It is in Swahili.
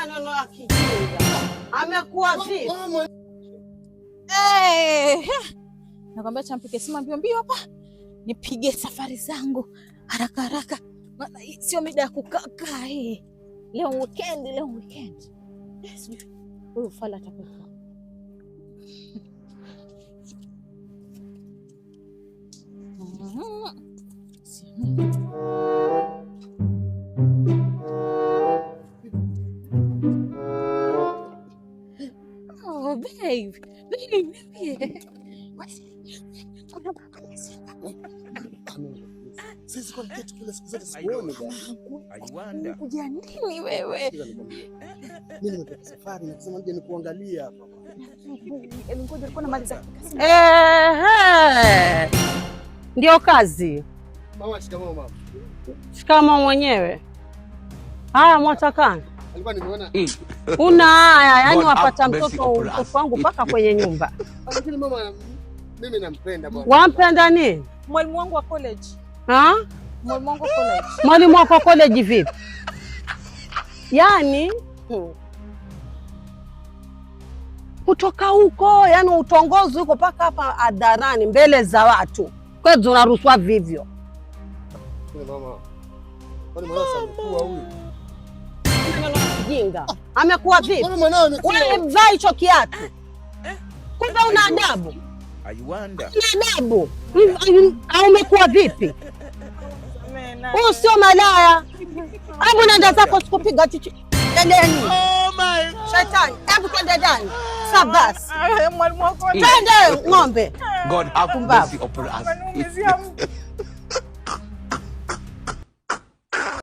Maneno ya kijinga. Amekuwa vipi? Hey, nakwambia champike sima mbio mbio hapa nipige safari zangu haraka haraka, maana hii sio mida ya kukaa hii. Leo weekend, leo weekend. Sijui huyu fala atakuwa. Oh, babe. Babe, babe. Sisi kwa kitu kile siku zote sikuoni bwana. Kuja nini wewe? Mimi nimetoka safari na kusema nje nikuangalia hapa. Ngoja nilikuwa namaliza kazi. Ehe. Ndio kazi. Mama, shikamoo mama. Shikamoo mwenyewe. Haya mwatakana. Alikuwa nimeona. Una haya, yani God have wapata mercy mtoto upon us. mtoto wangu mpaka kwenye nyumba. Lakini mama, mimi nampenda bwana. Wampenda nini? Mwalimu wangu wa college. Ha? Mwalimu wangu wa college. Mwalimu wako college vipi? Yaani kutoka huko, yani utongozi huko mpaka hapa hadharani mbele za watu. Kweli unaruhusiwa vivyo? Lakini mama, kwani mwanao amekuwa huyu? Maneno ya kijinga. Amekuwa vipi? Kwani mwanao amekuwa? Wewe mvaa hicho kiatu. Kumbe una adabu. I wonder. Una adabu. Au umekuwa vipi? Huyu sio malaya. Hebu nenda zako sikupiga chichi. Endeni. Oh my Shetani, hebu twende ndani. Sabas. Mwalimu wa college. Twende ng'ombe. God have Pumbavu. mercy upon us. Ameniumizia mtu.